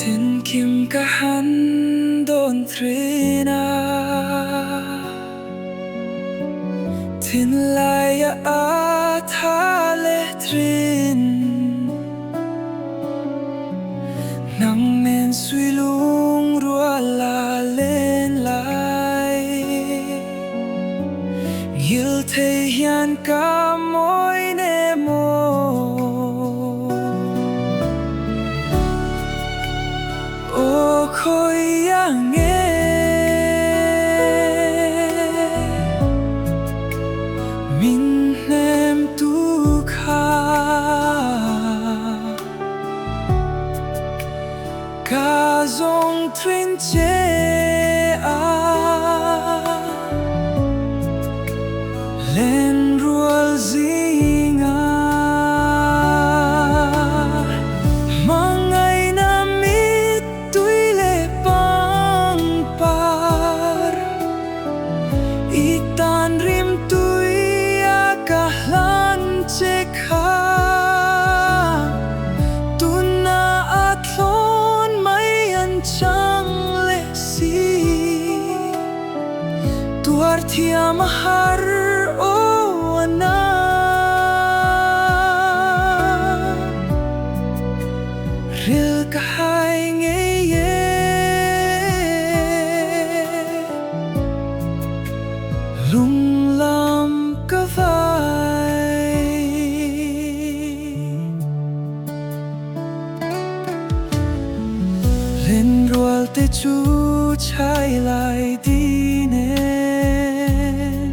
Tinkim ka han dawn thin a, thinlaia a tha leh thin. Nang nen suilung rual a len lai, ngil thei hian ka mawi nem aw. Aw khawi ah nge min hnem tu kha ka zawng thin che a Lenrual zinga hmangaihna mittui leh pangpar i tan rimtui a ka hlan che kha tuna a thlawn mai an chang leh si. Tuar thiam a har aw a na. Ril ka hai ngei e. Lung lam ka vai. Lenrual te chu chhai lai di nen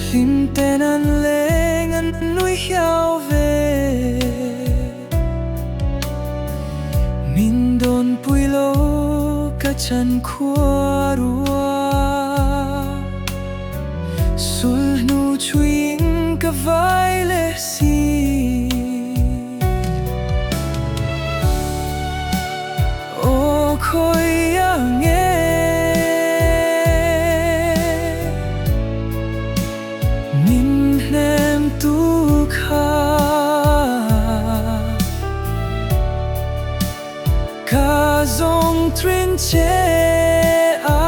Hlim ten an leng an nui hiau ve Min dawn pui lo ka chan khua rua Sulhnu chhuiin ka vai leh si. Aw khawi a nge min hnem tu kha Ka zawng thin che a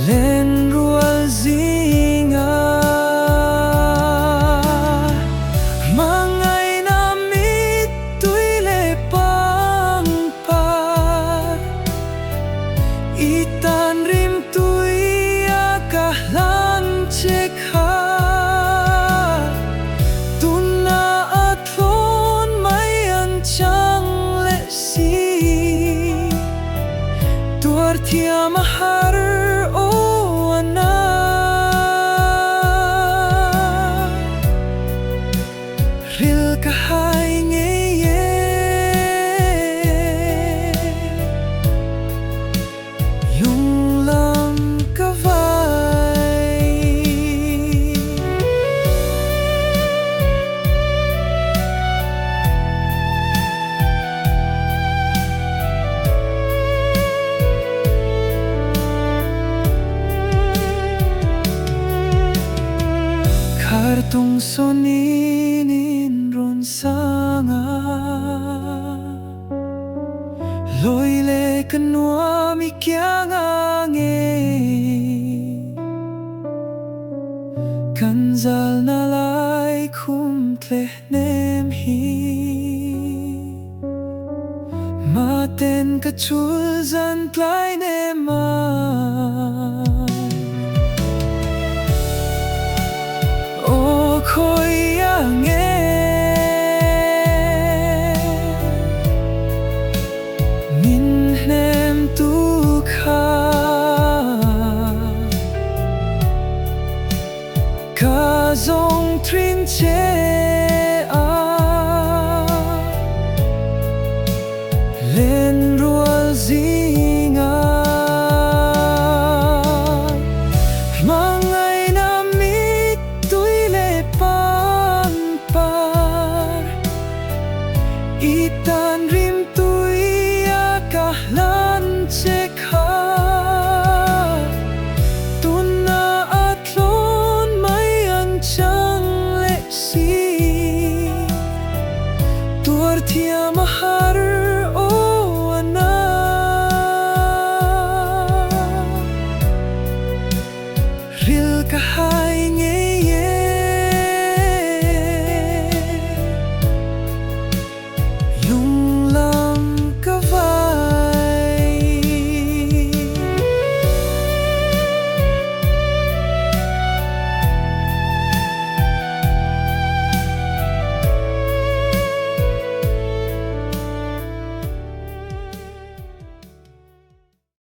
Lenrual zinga hmangaihna mittui leh pangpar i tan rimtui a ka hlan che kha tuna a thlawn mai an chang leh si. Tuar thiam a har aw a na. Ril ka hai ngei e. Lung lam ka vai. Khartung sawnin in rawn sang a, Lawi leh ka nuam i kiang a ngei. Kan zalna lai khum tleh nem hi. Maten ka chul zan tlai nem a. Aw khawi a nge min hnem tu kha Ka zawng thin che a Lenrual zinga hmangaihna mittui leh pangpar i tan rimtui a ka hlan che kha tuna a tlawn mai an chang leh si. Hriatthiam a har aw a na. Ril ka hai ngei e.